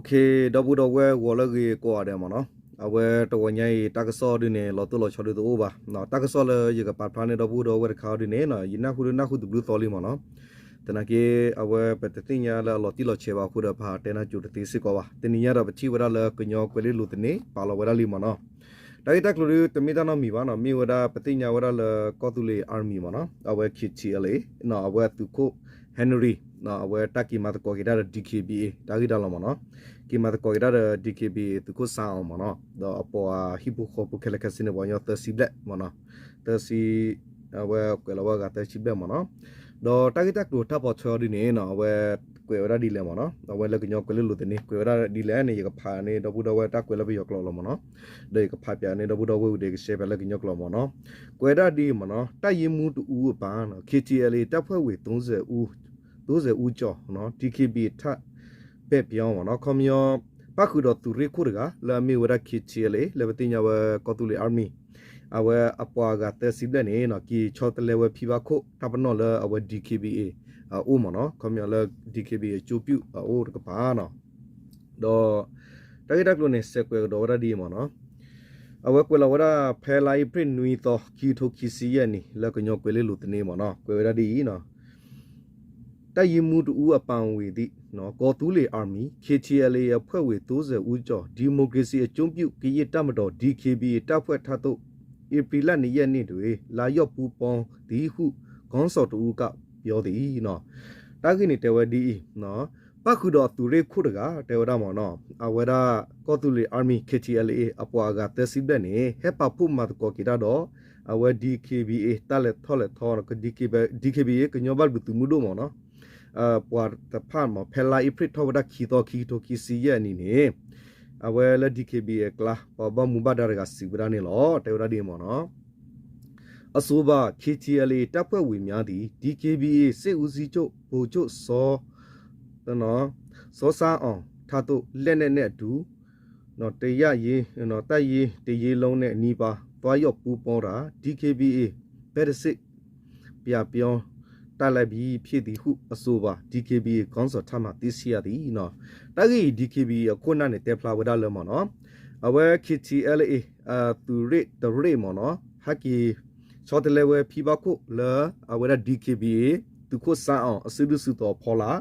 ဒီပုၢ်ဒီဝဲၢ်ဂီၤလၢအဂ့ၤကိးဂၤဒဲးမ့ၢ်နီၤ, အဝဲတဂီၤညါအံၤ တၢ်ကစီၣ်ဒုန့ၣ် လီၤတိၢ်လီၤဆီဒုတအိၣ်ဘၣ်. တၢ်ကစီၣ်လၢယကပာ်ဖျါန့ၢ်ဒီပုၢ်ဒီဝဲၢ်တခါအီၤဒုန့ၣ် ယနၢ်ဟူဒုနၢ်ဟူတဘျုးသီလံမ့ၢ်နီၤ. သနာ်က့ အဝဲပတသ့ၣ်ညါလၢအလီၤတံၢ်လီၤဆဲးဘၣ်အဃိဒီး ပဟးတဲနၢ်ကၠိတသ့စ့ၢ်ကီးဘၣ်. တနံၤညါဒီးပထံၣ်ဝဲဒၣ်လၢကညီကွဲၤလ့လိၤသန့ ပာ်လီၤဝဲဒၣ်လံမ့ၢ်နီၤ. တၢ်ဂ့ၢ်တၢ်ကျိၤဒု တမ့ၢ်တၢ်နီတမံၤဘၣ်နီၤ, မ့ၢ်ဝဲဒၣ်ပသ့ၣ်ညါဝဲဒၣ်လၢကီၢ်သူလ့ၤ Army မ့ၢ်နီၤ, အဝဲ K T L A အဝဲအသုးခိၣ် Henry အဝဲတၢ်က့ၤမၤသကိးက့ၤတၢ်ဒီး D K B A တၢ်ဂ့ၢ်တၢ်လီၤမ့ၢ်နီၤ, က့ၤမၤသကိးက့ၤတၢ်ဒီး D K B A သုးခိၣ်စၣ်အီၣ်မ့ၢ်နီၤ, ဒီးအပှၤဟံၣ်ဖိဃီဖိခဲလၢာ်ခဲဆ့န့ၣ် ပှၤကညီသၢဆံဘျဲၣ်မ့ၢ်နီၤ, သၢဆံ အဝဲကွဲးလီၤဝဲအဂၤသၢဆံဘျဲၣ်မ့ၢ်နီၤ, ဒီးတၢ်ဂ့ၢ်တၢ်ကျိၤတၢ်ပိာ်ထွဲအီၤဒုန့ၣ်နီၤ, အဝဲကွဲးဝဲဒၣ်ဒ်လဲၣ်မ့ၢ်နီၤ, အဝဲလၢကညီကွဲၤလ့လိၤသန့ ကွဲးဝဲဒၣ်ဒ်လဲၣ်န့ၣ် ယကဖးန့ၢ်ဒီပုၢ်ဒီဝဲၢ်တၢ်ကွဲးလၢပယီၤကျိာ်လီၤမ့ၢ်နီၤ, ဒီးယကဖးပၠးန့ၢ်ဒီပုၢ်ဒီဝဲၢ်ဝံၤဒီး ယကရှဲပၠးလၢကညီကျိာ်မ့ၢ်နီၤ, ကွဲးဒၣ်ဒ်အံၤမ့ၢ်နီၤ, တပ်ရင်းမှူးတစ်ဦးအပါ K T L A တပ်ဖွဲ့ဝင် သုံးဆယ်ဦးကျော် ဒီး D K B A တပ် ဘဲၣ်ပျီ မ့ၢ်နီၤ, ခီပညီ ပၣ်ဃုာ်ဒီးသုးရ့ၣ်ခိၣ်တဂၤ လၢအမ့ၢ်ဝဲဒၣ် K T L A လၢပသ့ၣ်ညါဝဲကီၢ်သူလ့ၤ Army အဝဲအပှၤအဂၤသၢဆံဘျဲၣ်န့ၣ်နီၤ က့ၤဆီတလဲဝဲဖံဘၣ်ခိၣ် တၢ်ပနီၣ်လၢအဝဲ D K B A အအိၣ်မ့ၢ်နီၤ, ခီပညီလၢ D K B A ကၠိပျူၣ်အအိၣ်တကပၤနီၤ, ဒီးတၢ်ဂ့ၢ်တၢ်ကျိၤန့ၣ် စဲးကွဲးကဒီးဝဲဒၣ်ဒ်အံၤမ့ၢ်နီၤ, အဝဲကွဲးလီၤဝဲဒၣ် ဖဲလါအ့ဖြ့ၣ်နွံသီ ခံကထိခံဆံယဲၢ်နံၣ် လၢကညီကွဲၤလ့လိၤသန့မ့ၢ်နီၤ, ကွဲးဝဲဒၣ်ဒ်အံၤနီၤ တပ်ရင်းမှူးတစ်ဦးအပါအဝင်သည့် နော် ကီၢ်သူလ့ၤ Army, K T L A အဖွဲ့ဝင် သုံးဆယ်ဦးကျော် ဒီမိုကရေစီအကျိုးပြု ကရင်တပ်မတော် D K B A တပ်ဖွဲ့ထံသို့ ဧပြီလ နှစ်ရက်နေ့တွင် လာရောက်ပူးပေါင်းသည်ဟု ခေါင်းဆောင်တစ်ဦးက ပြောသည် တၢ်ဂ့ၢ်န့ၣ်တဲဝဲဒ်အံၤ, ပၣ်ဃုာ်ဒီးအသုးရ့ၣ်ခိၣ်တဂၤ တဲဝဲဒၣ်မ့ၢ်နီၤ, အဝဲဒၣ်ကီၢ်သူလ့ၤ Army K T L A အပှၤအဂၤသၢဆံဘျဲၣ်န့ၣ် ဟဲပာ်ဖှိၣ်မၤသကိးက့ၤတၢ်ဒီး အဝဲ D K B A တၢ်လဲၤထီၣ်လဲၤထီ D K B A ကညီဘၣ်ဘျုးသုးမုၢ်ဒိၣ်မ့ၢ်နီၤ, ပှၤတဖၣ်မ့ၢ် ဖဲလါအ့ဖြ့ၣ်ထီၣ်ဝဲဒၣ်ခံသီ ခံကထိခံဆံယဲၢ်အနံၤန့ၣ် အဝဲလၢ D K B A အကျါ ပှၤဘၣ်မူဘၣ်ဒါတဂၤစံးဝဲဒၣ်န့ၣ်လီၤ. တဲဝဲဒၣ်ဒ်အံၤမ့ၢ်နီၤ, အဆိုပါ K T L A တပ်ဖွဲ့ဝင်များသည် D K B A စစ်ဦးစီးချုပ် ဗိုလ်ချုပ်စော စောစန်းအောင်ထံသို့ လက်နက်နှင့်အတူ တပ်ရင်း တပ်ရင်းတစ်ရင်းလုံးနှင့်နီးပါး သွားရောက်ပူးပေါင်းတာ D K B A ဘက်တစ်ဆင့် ပြပြောင်းတိုက်လိုက်ပြီးဖြစ်သည်ဟု အဆိုပါ D K B A ခေါင်းဆောင်ထံမှ သိရှိရသည် တၢ်ဂ့ၢ်အံၤ D K B A အခိၣ်အနၢ်န့ၣ် တဲဖျါဝဲဒၣ်လၢမ့ၢ်နီၤ, အဝဲ K T L A အသုးရ့ၣ်တရ့ၣ်မ့ၢ်နီၤ ဟဲက့ၤဆီတလဲဝဲဖံဘၣ်ခိၣ်လၢ အဝဲဒၣ် D K B A သုးခိၣ်စၣ်အီၣ်အစုဒုၣ်စုတီၤအဖီလာ်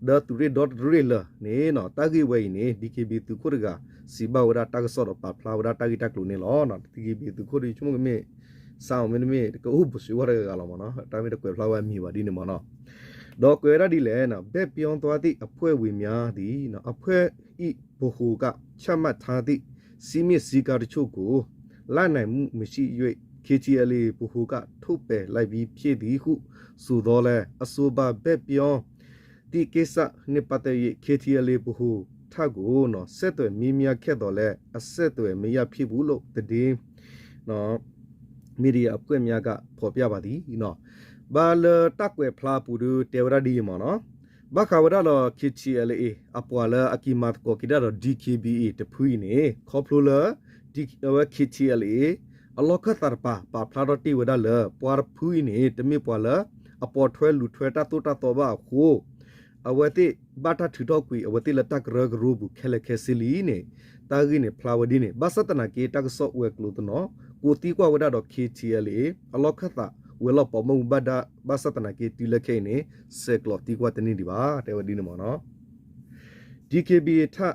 ဒီးသုးရ့ၣ်ဒီတရ့ၣ်လၢာ်န့ၣ်နီၤ တၢ်ဂ့ၢ်ဝဲအံၤန့ၣ် D K B A သုးခိၣ်တဂၤ စံးဘၣ်ဝဲဒၣ်တၢ်ကစီၣ်ဒီးပာ်ဖျါဝဲဒၣ်တၢ်ဂ့ၢ်တၢ်ကျိၤန့ၣ်လီၤ. D K B A သုးခိၣ်ဒီးဆိကမိၣ်ကမ့ၢ် စၣ်အီၣ်မ့တမ့ၢ် ကအိၣ်ဘူးစံးဝဲတဂၤဂၤလီၤမ့ၢ်နီၤ တၢ်မ့ၢ်တကွဲးဖျါဝဲအမံၤဘၣ်ဒ်န့ၣ်မ့ၢ်နီၤ ဒီးကွဲးဝဲဒၣ်ဒ်လဲၣ်နီၤ ဘဲၣ်ပျီသွားသည့်အဖွဲ့ဝင်များသည် အဖွဲ့၏ ဗဟိုက ချမှတ်ထားသည့် စည်းမျဉ်းစည်းကမ်းတချို့ကို လိုက်နာမှုမရှိ၍ K T L A ဗဟိုက ထုတ်ပယ်လိုက်ပြီးဖြစ်သည်ဟု ဆိုသော်လည်း အဆိုပါဘဲၣ်ပျီသည့်ကိစ္စနှင့်ပတ်သက်၍ K T L A ဗဟိုထံကို ဆက်သွယ်မေးမြန်းခဲ့သော်လည်း အဆက်အသွယ်မရဖြစ်ဘူးလို့ သတင်း မီဒီယာအဖွဲ့များက ဖော်ပြပါသည် ဘၣ်လၢတၢ်ကွဲးဖျါအပူၤဒုတဲဝဲဒၣ်ဒ်အံၤမ့ၢ်နီၤ, ဘၣ်ဃးဝဲဒၣ်လီၤ K T L A အပှၤလၢအက့ၤမၤသကိးက့ၤတၢ်ဒီး D K B A တဖုအံၤန့ၣ် ခီဖျိလၢ အဝဲ K T L A အလီၢ်ခၢၣ်သးတပၤ ပာ်ဖျါထီၣ်တ့ၢ်ဝဲဒၣ်လၢ ပှၤတဖုအံၤန့ၣ် တမ့ၢ်ပှၤလၢ အပိာ်ထွဲလူၤထွဲတၢ်သိၣ်တၢ်သီဘၣ်အဃိ အဝဲသ့ၣ်ဘၣ်တၢ်ထုးထီၣ်ကွံာ် အဝဲသ့ၣ်လၢတၢ်ကရၢကရိပူၤခဲလၢာ်ခဲဆ့လံန့ၣ် တၢ်ဂ့ၢ်န့ၣ်ဖျါဝဲဒ်န့ၣ် ဘၣ်ဆၣ်သနာ်က့ တၢ်ကစီၣ်ဝဲၤကျိၤတနီၤ ကိးသံကွၢ်ဝဲဒၣ်ဒီး K T L A အလီၢ်ခၢၣ်သး ဝဲၤလီၢ်ပိာ်မုၣ်ဘၣ်ဒါ ဘၣ်ဆၣ်သနာ်က့ တုၤလၢခဲအံၤန့ၣ် ဆဲးကျိးသံကွၢ်တန့ၢ်ဒံးဘၣ် တဲဝဲဒ်န့ၣ်မ့ၢ်နီၤ D K B A ထံ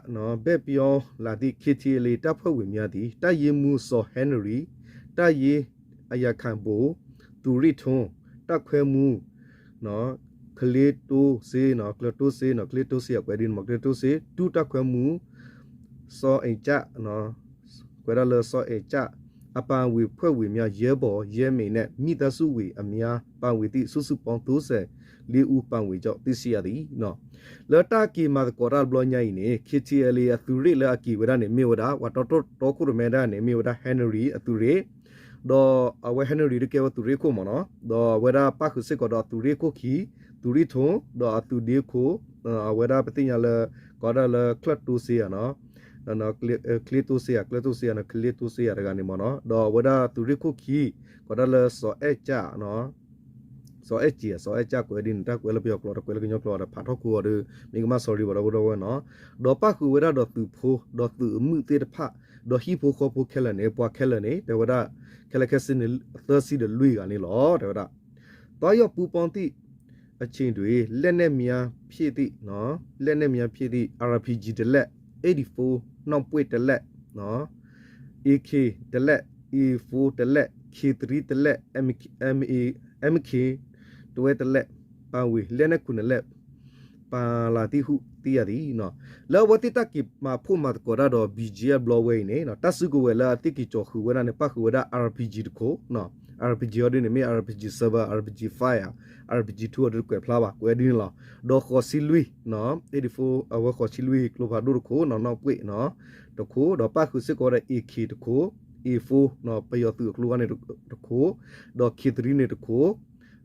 ဘဲၣ်ပျီလာသည့် K T L A တပ်ဖွဲ့ဝင်များသည် တပ်ရင်းမှူး စီၤဟဲနရီ တပ်ရင်းအရာခံဗိုလ် သူရင့်ထွန်း တပ်ခွဲမှူး ကလ့တိုးစေး ကလ့တိုးစေး ကလ့တိုးစေး အကွဲးဒ်န့ၣ်မ့ၢ် ကလ့တိုးစေး ဒုတပ်ခွဲမှူး စီၤအဲၣ်ကၠၣ် ကွဲးဒၣ်လၢစီၤအဲၣ်ကၠၣ် အပါအဝင် အဖွဲ့ဝင်များ ရဲဘော် ရဲမေနှင့် မိသားစုဝင်အများ ပါဝင်သည့် စုစုပေါင်း သုံးဆယ်လေးဦး ပါဝင်ကြောင်း သိရှိရသည် လၢတၢ်က့ၤမၤသကိးတၢ်တဘျီညါအံၤန့ၣ် K T L A အသုးရ့ၣ်လၢအက့ၤဝဲဒၣ်န့ၣ် မ့ၢ်ဝဲဒၣ် ပှၤတီတီတီခိၣ်ရိၣ်မဲဒၣ်န့ၣ် မ့ၢ်ဝဲဒၣ် ဟဲနရီ အသုးရ့ၣ် ဒီးအဝဲ ဟဲနရီ တကဲဝဲသုးရ့ၣ်ခိၣ်မ့ၢ်နီၤ ဒီးအဝဲဒၣ်ပၣ်ဃုာ်စ့ၢ်ကီးဒီးအသုးရ့ၣ်ခိၣ်ခံ သူရင့်ထွန်း ဒီးအသုးဒ့ခိၣ် အဝဲဒၣ်ပသ့ၣ်ညါလၢ ကိးဒၣ်လၢချၢၣ်တိုးစေးဧါနီၤ ကလ့တိုးစေးဧါ ကလ့တိုးစေးဧါနီၤ ကလ့တိုးစေးဧါတဂၤန့ၣ်မ့ၢ်နီၤ ဒီးအဝဲဒၣ်သုးရ့ၣ်ခိၣ်ခံ ကိးဒၣ်လၢစီၤအဲၣ်ကၠၣ်နီၤ စီၤအဲၣ်ကၠံ စီၤအဲၣ်ကၠၢ်ကွဲးဒ်န့ၣ် တၢ်ကွဲးလၢပယီၤကျိာ် တကွဲးလၢကညီကျိာ်ဒီး ဖးထီၣ်ခိအီၤဒီး မ့ၢ်ကမၣ် sorry ဘၣ် ဒီပုၢ်ဒီဝဲၢ်နီၤ, ဒီးပၣ်ဃုာ်ဝဲဒၣ်ဒီးသုးဖိ ဒီးသုးအမုၣ်သ့ၣ်တဖၣ် ဒီးဟံၣ်ဖိဃီဖိခဲလၢာ်န့ၣ် ပှၤခဲလၢာ်န့ၣ် တဲဝဲဒၣ် ခဲလၢာ်ခဲဆ့န့ၣ် သၢဆံဒီးလွံၢ်ဂၤန့ၣ်လီၤ တဲဝဲဒၣ် သွားရောက်ပူးပေါင်းသည့်အချိန်တွင် လက်နက်များဖြင့်သည့် လက်နက်များဖြင့်သည့် RPG တစ်လက် eighty-four နောက်ပွင့်တစ်လက် AK တစ်လက် A four တစ်လက် K three တစ်လက် MK တွဲတစ်လက် ပါဝင် လက်နက်ခုနှစ်လက် ပါလာသည်ဟုသိရသည် လၢအဝဲသ့ၣ်တၢ်က့ၤမၤဖှိၣ်မၤသကိးတၢ်ဒီး ဘီကၠံအဲၣ် ဘျီဝဲအံၤန့ၣ် တၢ်စုကဝဲၤလၢအသ့ၣ်က့ၤကၠီၤဃုာ်ဝဲဒၣ်န့ၣ် ပၣ်ဃုာ်ဝဲဒၣ် RPG တခိၣ် RPG အီၤဒ်န့ၣ် မ့ၢ် RPG seven RPG five RPG two အီၤဒ်တကွဲးဖျါဘၣ် ကွဲးဒ်န့ၣ်လီၤ. ဒီးဃိးဆံလွံၢ် eighty-four အဝဲဃိးဆံလွံၢ် ကျိဖးဒိၣ်တခိၣ် နောက်ပွင့် တခိၣ် ဒီးပၣ်ဃုာ်စ့ၢ်ကီးဝဲဒၣ် AK တခိၣ် A four ပယီၤသုးအကျိန့ၣ်တခိၣ် ဒီး K three န့ၣ်တခိၣ်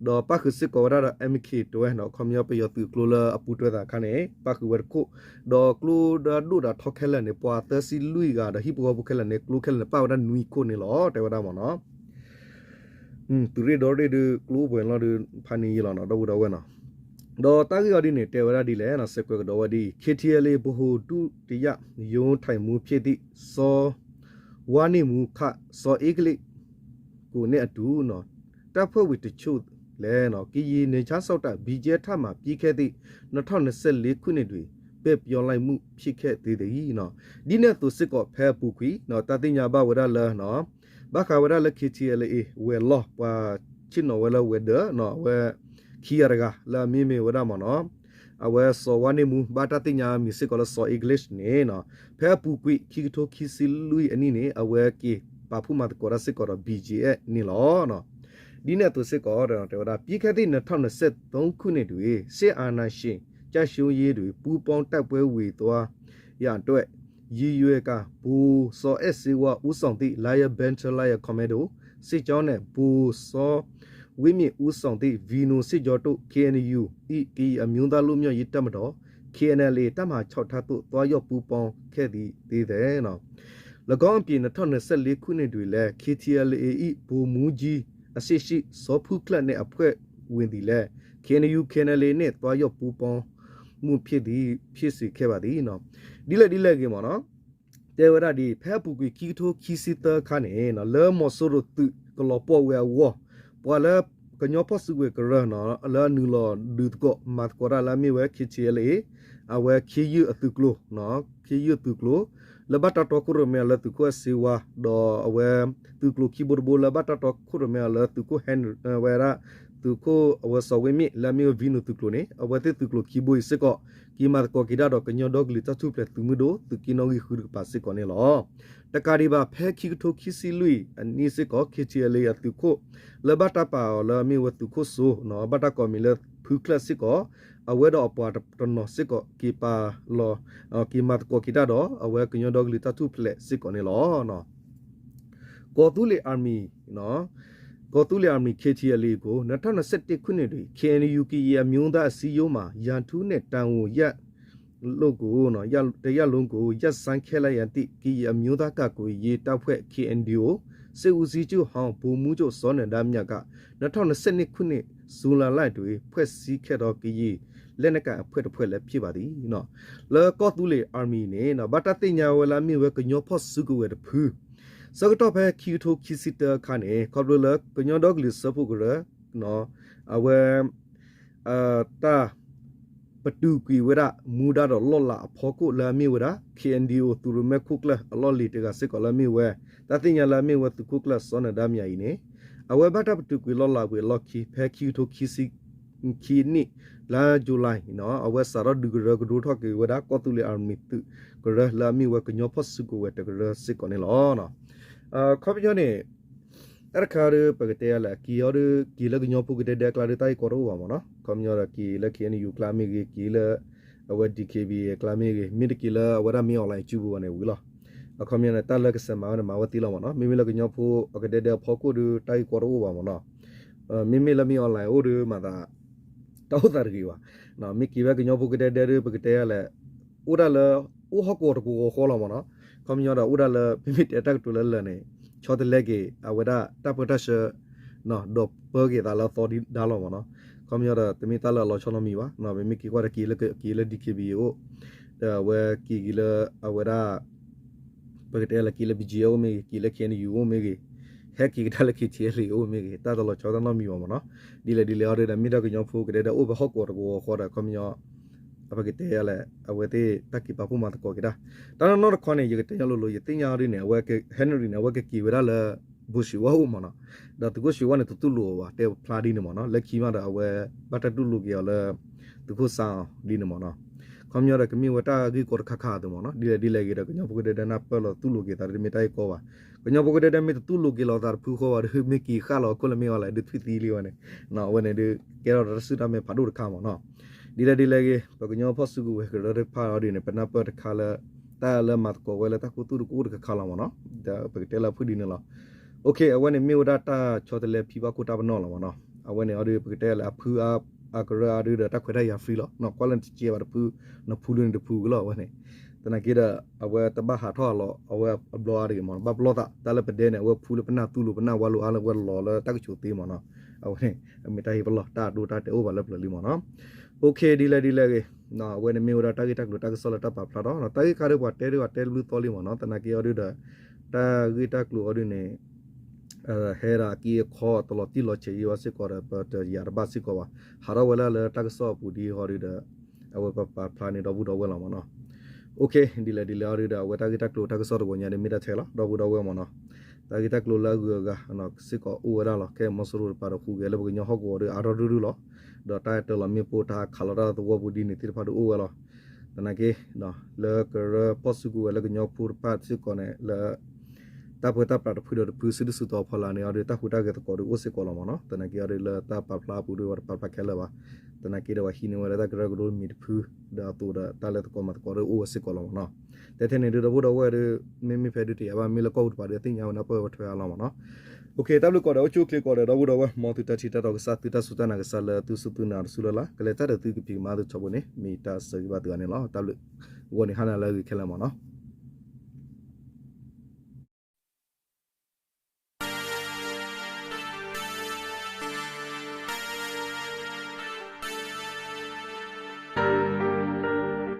ဒီးပၣ်ဃုာ်စ့ၢ်ကီးဝဲဒၣ်ဒီး MK တွဲ အခီပညီပယီၤသုးအကျိလၢအပူၤတွဲသးအခါန့ၣ် ပၣ်ဃုာ်ဝဲတခိၣ် ဒီးကျိဒီးဒိၣ်ဒီးထီခဲလၢာ်န့ၣ် ပှၤသၢဆံလွံၢ်ဂၤဒီးဟံၣ်ဖိဃီဖိခဲလၢာ်န့ၣ် ကျိခဲလၢာ်န့ၣ် ပၣ်ဝဲဒၣ်နွံခိၣ်န့ၣ်လီၤ တဲဝဲဒၣ်မ့ၢ်နီၤ သုးရ့ၣ်ဒီရ့ၣ်ဒုးကျိအိၣ်ပှဲၤလီၤဒုး ဖးန့ၢ်ယံာ်လီၤနီၤ ဒီပုၢ်ဒီဝဲၢ်နီၤ ဒီးတၢ်ဂ့ၢ်အီၤဒ်န့ၣ် တဲဝဲဒၣ်ဒ်လဲၣ်နီၤ KTLA ဗဟိုဒုတိယရုံး ထိုင်မှူးဖြစ်သည့် စီၤဝါန့ၢ်မူ ခ စီၤအ့ကလ့း ကိုနဲ့အတူ တပ်ဖွဲ့ဝင်တချို့လည်း ကရင်နယ်ခြားစောင့်တပ် ဘီကၠံအဲၣ် ထံမှ ပြီးခဲ့သည့် နှစ်ထောင့်နှစ်ဆယ့်လေးခုနှစ်တွင် ဘက်ပြောင်းလိုက်မှု ဖြစ်ခဲ့သေးသည် ဒ်န့ၣ်အသိးစ့ၢ်ကီး ဖဲအပူၤကွံာ် တၢ်သ့ၣ်ညါဘၣ်ဝဲဒၣ်လၢ ဘၣ်ဃးဝဲဒၣ်လၢ KTLA ဝဲၤလီၢ် ပှၤဆ့ၣ်နီၤဝဲလၢဝဲၤဒၢး အဝဲ ခံဂၤတဂၤ လၢအမ့ၢ်မ့ၢ်ဝဲဒၣ်မ့ၢ်နီၤ အဝဲစီၤဝါန့ၢ်မူ ဘၣ်တၢ်သ့ၣ်ညါမံၤစ့ၢ်ကီးလၢစီၤအ့ကလ့းန့ၣ် ဖဲအပူၤကွံာ် ခံကထိခံဆံလွံၢ်အနံၣ်န့ၣ် အဝဲက့ၤပာ်ဖှိၣ်မၤသကိးတၢ်စ့ၢ်ကီးဒီး ဘီကၠံအဲၣ် န့ၣ်လီၤ. ဒ်န့ၣ်အသိးစ့ၢ်ကီး တဲဝဲဒၣ် ပြီးခဲ့သည့် နှစ်ထောင့်နှစ်ဆယ့်သုံးခုနှစ်တွင် စစ်အာဏာရှင်ကျဆုံးရေးတွင် ပူးပေါင်းတိုက်ပွဲဝင်သွားရန်အတွက် ရည်ရွယ်ကာ ဗိုလ်စောအဲၣ်စိဝါ ဦးဆောင်သည့် Lion Battalion Commando စစ်ကြောင်းနှင့် ဗိုလ်စောဝင်းမြင့် ဦးဆောင်သည့် Venom စစ်ကြောင်းတို့ KNU ၏ ကရင်အမျိုးသားလွတ်မြောက်ရေးတပ်မတော် KNLA တပ်မဟာခြောက်ထံသို့ သွားရောက်ပူးပေါင်းခဲ့သည် သေးတယ်။ ၎င်းအပြင် နှစ်ထောင့်နှစ်ဆယ့်လေးခုနှစ်တွင်လည်း KTLA ၏ ဗိုလ်မှူးကြီးအဆင့်ရှိ စောဖုခလပ်နှင့် အဖွဲ့ဝင်သည်လည်း KNU KNLA နှင့် သွားရောက်ပူးပေါင်းမှု ဖြစ်သည် ဖြစ်စေခဲ့ပါသည် ဒ်လဲၣ်ဒ်လဲၣ်ဂ့ၤမ့ၢ်နီၤ တဲဝဲဒၣ်ဒ် ဖဲအပူၤကွံာ်ခံကထိခံဆံသၢအခါန့ၣ် လၢမီၤစိရိၤသုးကလီၤပှီၢ်ဝဲအဂီၢ် ပှၤလၢကညီဖီၣ်စုကဝဲၤကရၢ လၢအနုာ်လီၤဒုးသကိးမၤသကိးတၢ်လၢအမ့ၢ်ဝဲ KTLA အဝဲခ့ယုၢ်အသုးကျိၤ ခ့ယုၢ်သုးကျိၤ လၢဘၣ်တၢ်တီခိၣ်ရိၣ်မဲအီၤလၢသုးခိၣ်အဲၣ်စိဝါ ဒီးအဝဲသုးကျိၤခံဘိတဘိလၢဘၣ်တၢ်တီခိၣ်ရိၣ်မဲအီၤလၢသုးခိၣ်ဟဲ ဝဲဒၣ် သုးခိၣ်အဝဲစီၤဝ့မ့ၣ် လၢအမ့ၢ်ဝဲ Venom သုးကျိၤန့ၣ် အဝဲသ့ၣ်သုးကျိၤခံဘိအံၤစ့ၢ်ကီး က့ၤမၤသကိးက့ၤတၢ်ဒီးကညီဒီကလုာ်တၢ်ထူၣ်ဖျဲးသုးမုၢ်ဒိၣ် သုးက့နီၣ်ဂံၢ်ဃုတကပၤစ့ၢ်ကီးန့ၣ်လီၤ. တကးဒံးဘၣ် ဖဲခံကထိခံဆံလွံၢ်အနံၣ်စ့ၢ်ကီး KTLA အသုးခိၣ် လၢဘၣ်တၢ်ပာ်အီၤလၢအမ့ၢ်ဝဲသုးခိၣ်စိ ဘၣ်တၢ်ကိးမံၤလၢဖုခလပ်စ့ၢ်ကီး အဝဲဒီးအပှၤတနီၤစ့ၢ်ကီး က့ၤပာ်လီၤ က့ၤမၤသကိးက့ၤတၢ်ဒီး အဝဲကညီဒီကလုာ်တၢ်ထူၣ်ဖျဲးစ့ၢ်ကီးန့ၣ်လီၤ. ကီၢ်သူလ့ၤ Army ကီၢ်သူလ့ၤ Army KTLA ကို နှစ်ထောင့်နှစ်ဆယ့်တစ်ခုနှစ်တွင် KNU ကရင်အမျိုးသားအစည်းအရုံးမှ ရာထူးနှင့်တာဝန်ရပ်လို့ကို တရားလုံးကို ရပ်ဆိုင်းခဲ့လိုက်ရန်သည့် ကရင်အမျိုးသားကာကွယ်ရေးတပ်ဖွဲ့ KNDO စစ်ဦးစီးချုပ်ဟောင်း ဗိုလ်မှူးချုပ် စောနန္ဒမြက နှစ်ထောင့်နှစ်ဆယ့်နှစ်ခုနှစ် ဇူလိုင်လတွင် ဖွဲ့စည်းခဲ့သော ကရင်လက်နက်ကိုင်အဖွဲ့တစ်ဖွဲ့လည်း ဖြစ်ပါသည် လၢကီၢ်သူလ့ၤ Army န့ၣ် ဘၣ်တၢ်သ့ၣ်ညါဝဲလၢအမ့ၢ်ဝဲကညီဖီၣ်စုကဝဲၤတဖု ဆၢကတီၢ်ဖဲခံကထိခံဆံတၢအခါန့ၣ် ခီဖျိလၢကညီဒီကလုာ်စၢဖှိၣ်ကရၢ အဝဲ တၢ်ပတုာ်ကွံာ်ဝဲဒၣ် မူဒါဒီးလီၢ်လၤအဖီခိၣ်လၢအမ့ၢ်ဝဲဒၣ် KNDO သုးရိၣ်မဲခိၣ်ကျၢၢ်အလီၢ်လံၤတဂၤစ့ၢ်ကီးလၢအမ့ၢ်ဝဲ တၢ်သ့ၣ်ညါလၢအမ့ၢ်ဝဲသုးခိၣ်ကျၢၢ်စီၤနၢၤဒါမၠၤအံၤန့ၣ် အဝဲဘၣ်တၢ်ပတုာ်ကွံာ်လီၢ်လၤဝံၤအလီၢ်ခံ ဖဲခံကထိခံဆံခံနံၣ် လါယူၤလံ အဝဲစးထီၣ်ဒုးကရၢကဒိၣ်ထီၣ်က့ၤဝဲဒၣ် ကီၢ်သူလ့ၤ Army သုးကရၢလၢအမ့ၢ်ဝဲကညီဖီၣ်စုကဝဲၤတကရၢစ့ၢ်ကီးန့ၣ်လီၤ. အခီပညီန့ၣ် တၢ်တခါဒီး ပကတဲယၤလၢ က့ၤအီၤဒီး က့ၤလၢကညီဖိကဒဲဒဲအကျါဒီး တၢ်ဂ့ၢ်ကီတအိၣ်ဘၣ်မ့ၢ်နီၤ. အခီပညီဒီး က့ၤလၢ KNU အကျါမ့ၢ်ဂ့ၤ, က့ၤလၢ အဝဲ DKBA အကျါမ့ၢ်ဂ့ၤ, မ့ၢ်တက့ၤလၢအဝဲဒၣ် မင်းအောင်လှိုင် အစုပူၤဘၣ်န့ၣ်ဝံၤလီၤ. အခီပညီန့ၣ် တၢ်လၢကစၢ်မၤဝဲန့ၣ် မၤဝဲသ့လီၤမ့ၢ်နီၤ. မ့မ့ၢ်လၢကညီဖိအကဒဲဒဲအဖီခိၣ်ဒီး တၢ်ဂ့ၢ်ကီတအိၣ်ဘၣ်မ့ၢ်နီၤ. မ့မ့ၢ်လၢ မင်းအောင်လှိုင် အိၣ်ဒီးမၤသး တၢ်အိၣ်သးတဂ့ၤဘၣ်. မ့ၢ်က့ၤဝဲကညီဖိကဒဲဒဲဒီး ပကတဲယၤလဲၣ်, အိၣ်ဒၣ်လၢ အိၣ်ဟီၣ်ကဝီၤတကဝီၤဃီလီၤမ့ၢ်နီၤ. ခီပညီဒီး အိၣ်ဒၣ်လၢ မ့မ့ၢ်တဲတၢ်ကတိၤလၢလၢာ်န့ၣ် ဆီတလဲက့ၤ အဝဲဒၣ်တၢ်ပၢတၢ်ဆှၢ ဒီးပၢက့ၤသးလၢအသီဒံးဒါလီၤမ့ၢ်နီၤ. ခီပညီဒီး တမ့ၢ်တၢ်လၢအလီၤဆီနီတမံၤဘၣ်, ပမ့ၢ်က့ၤကွၢ်ဒီးက့ၤလၢ က့ၤလၢ D K B A အိၣ်, ဒီးအဝဲက့ၤက့ၤလၢအဝဲဒၣ် ပကတဲလၢက့ၤလၢ B G F အိၣ်မ့ၢ်ဂ့ၤ, က့ၤလၢ K N U အိၣ်မ့ၢ်ဂ့ၤ, ဟဲက့ၤကဒါလၢ K T L A အိၣ်မ့ၢ်ဂ့ၤ, တၢ်တလီၤဆီတၢ်နီတမံၤဘၣ်မ့ၢ်နီၤ. ဒ်လဲၣ်ဒ်လဲၣ်အီၤဒုဒီး မ့ၢ်ဒၣ်ကညီဖိကဒဲဒၣ်အိၣ်ဖဲဟီၣ်ကဝီၤတကဝီၤဃီဒီး ခီပညီ ပကတဲလဲၣ် အဝဲသ့ၣ်တၢ်က့ၤပာ်ဖှိၣ်မၤသကိးက့ၤတၢ်. တၢ်နီၢ်နီၢ်တခီန့ၣ် ယကတဲညီလိၤလိၤ ယသ့ၣ်ညါအီၤဒ်န့ၣ် အဝဲ Henry န့ၣ် အဝဲကက့ၤဝဲဒၣ်လၢ ဘိၣ်စံးဝါအိၣ်မ့ၢ်နီၤ. ဒီးသုးခိၣ်စံးဝါန့ၣ် တတူၢ်လိာ်အီၤဘၣ် တဲဖျါဒ်န့ၣ်မ့ၢ်နီၤ. လၢခံမးဒီး အဝဲဘၣ်တၢ်တူၢ်လိာ်က့ၤအီၤလၢ သုးခိၣ်စၢ်အီၤဒ်န့ၣ်မ့ၢ်နီၤ. ခီပညီဒီး ကမ့ၢ်ဝဲတၢ်ဂ့ၢ်ကီတခါခါအသိးမ့ၢ်နီၤ. ဒ်လဲၣ်ဒ်လဲၣ်ဂ့ၤဒီး ကညီဖိကဒဲဒၣ်နၢ်ပၢၢ်လီၤတူၢ်လိာ်က့ၤသးတမ့ၢ်တၢ်ဂ့ၢ်ကီဘၣ်. ကညီဖိကဒဲဒၣ်မ့ၢ်တတူၢ်လိာ်က့ၤလီၤသးတဖုဃီဘၣ်ဒီး မ့ၢ်က့ၤဃၣ်လီၤအခိၣ်လၢမ့ၢ်အီၤလဲၣ် ဒုးထွံၣ်သံလံဝဲန့ၣ်, အဝဲန့ၣ်ဒုး ကဲထီၣ်ဒီးတၢ်စူၢ်တၢ်မဲာ်ဖးဒိၣ်တခါမ့ၢ်နီၤ. ဒ်လဲၣ်ဒ်လဲၣ်ဂ့ၤ ပကညီဖီၣ်စုကဝဲၤကရၢတဖၣ်အီၤဒ်န့ၣ် ပနၢ်ပၢၢ်တခါလၢ တၢ်လၢမၤသကိးဝဲလၢတၢ်ခူသူၣ်တကအိၣ်တခါခါလီၤမ့ၢ်နီၤ. ဒီးပကတဲလၢအဖုၣ်ဒ်န့ၣ်လီၤ. အဝဲန့ၣ် မ့ၢ်ဝဲဒၣ်တၢ်ဆီတလဲဖံဘၣ်ခိၣ်တၢ်ပနီၣ်လီၤမ့ၢ်နီၤ. အဝဲန့ၣ်အီၤဒုး ပကတဲလၢအဖုအကရၢအီၤဒုးဒီး တၢ်ခွဲးတၢ်ယာ် free လီၤ. ကွၢ်လၢနတစဲးဘၣ်တဖု နဖုလၢနတဖုကလီၤအဝဲန့ၣ်. သနာ်က့ဒီး အဝဲတဘၣ်ဟးထီၣ်အလီၤ အဝဲအဘျီအါတဂ့ၤမ့ၢ်နီၤ. ဘၣ်ပလီၢ်သး တၢ်လၢပဒဲန့ၣ် အဝဲဖုလၢပနၢ်သူလိၤ ပနၢ်ဝါလိၤအါလၢပဝဲလီၤလၢတၢ်ကဆိးသ့မ့ၢ်နီၤ. အဝဲန့ၣ် အမ့ၢ်တၢ်ဟ့ၣ်ပလီၢ် တၢ်အဒိတၢ်တဲာ်အိၣ်ဘၣ်လၢပျၢၤလံမ့ၢ်နီၤ. ဒ်လဲၣ်ဒ်လဲၣ်ဂ့ၤ အဝဲန့ၣ်မ့ၢ်ဝဲဒၣ်တၢ်ဂ့ၢ်တၢ်ကျိၤတၢ်ကစီၣ်လၢတၢ်ပာ်ဖျါထီၣ် တၢ်ဂ့ၢ်ခါဒီးပှၤတဲဒ်ပှၤတဲတဘျုးသီလံမ့ၢ်နီၤ. သနာ်က့အီၤဒုးဒီး တၢ်ဂ့ၢ်တၢ်ကျိၤအီၤဒုးန့ၣ် ဟဲဒၣ်အက့အခီတလီၤတံၢ်လီၤဆဲးယံၤဝဲစ့ၢ်ကီးဒီး ပတယာ်တဘၣ်စ့ၢ်ကီးဘၣ်. ဟးထီၣ်ဝဲဒၣ်လၢတၢ်ကစီၣ်အပူၤဒ်အံၤဟီဒုးဒီး အဝဲပပာ်ဖျါန့ၢ်ဒီပုၢ်ဒီဝဲၢ်လီၤမ့ၢ်နီၤ. ဒ်လဲၣ်ဒ်လဲၣ်အီၤဒုးဒီး အဝဲတၢ်ဂ့ၢ်တၢ်ကျိၤတၢ်ကစီၣ်တဂီၤညါဒ်မ့ၢ်တၢ်ထဲလီၤ ဒီပုၢ်ဒီဝဲၢ်မ့ၢ်နီၤ. တၢ်ဂ့ၢ်တၢ်ကျိၤလၢအဂုၤအဂၤစ့ၢ်ကီးအိၣ်ဝဲဒၣ်လီၤ. ခဲအံၤမီၤစိရိၤတပၤဒီးဟူးဂဲၤလၢပကညီဟီၣ်ကဝီၤဒီးအါထီၣ်ရုၢ်ရုၢ်လီၤ. ဒီးတၢ်အဲၣ်တၢ်လီၤမ့ၣ်ပိၢ်တၢ်ခးလီၤတၢ်သဝီပူၤဒ်န့ၣ်သ့ၣ်တဖၣ်ဒီးအိၣ်ဝဲလီၤ. သနာ်က့ လၢကရၢဖီၣ်စုကဝဲၤလၢကညီဖိတဖၣ်စ့ၢ်ကီးန့ၣ် လၢ တၢ်ပၢတၢ်ပြးတဖုဒီးတဖု စုဒုၣ်စုတီၤဖီလာ်န့ၣ်အီၤဒီး တၢ်ဟူးတၢ်ဂဲၤသကိးဒီးအိၣ်စ့ၢ်ကီးလီၤမ့ၢ်နီၤ. သနာ်က့အီၤဒီးလၢတၢ်ပာ်ဖျါအပူၤဒီးပှၤတပာ်ဖျါခဲလၢာ်ဘၣ်. သနာ်က့ဒီးပှၤဟံးန့ၢ်ဝဲလၢတၢ်ကရၢကရိမံၤတဖု ဒီးအသိးဒီးတၢ်လဲၤသကိးမၤသကိးဒီးအိၣ်ဝဲစ့ၢ်ကီးလီၤမ့ၢ်နီၤ. တဲထဲန့ၣ်ဒုးဒီပုၢ်ဒီဝဲၢ်ဒီး မ့မ့ၢ်ဖဲဒုးတယာ်ဘၣ် မ့ၢ်လၢကီၢ်ပူၤတပၤဒီးသ့ၣ်ညါဝဲနၢ်ပၢၢ်ဝဲထွဲအါလီၤမ့ၢ်နီၤ. တၢ်ဘျုးကိးဒီးအိၣ်ဆူၣ်အိၣ်ချ့ကိးဒီး ဒီပုၢ်ဒီဝဲၢ် မ်သုတၢ်ထံၣ်တၢ်တီကစၢ် သုတၢ်စူၢ်တၢ်နာ်ကစၢ်လၢသုစူၢ်သုနာ်တစူၢ်လၢ်လၢ် ကလဲၤတၢ်ဒီးသုကဖံးကမၤသုထီဘိန့ၣ် မ့ၢ်တၢ်ဆၢဂ့ၤဘၣ်သုဂၤန့ၣ်လီၤ. တၢ်ဘျုး ဂီၤန့ၣ်ဟါနၤလၢအဂ့ၤခဲလၢာ်မ့ၢ်နီၤ.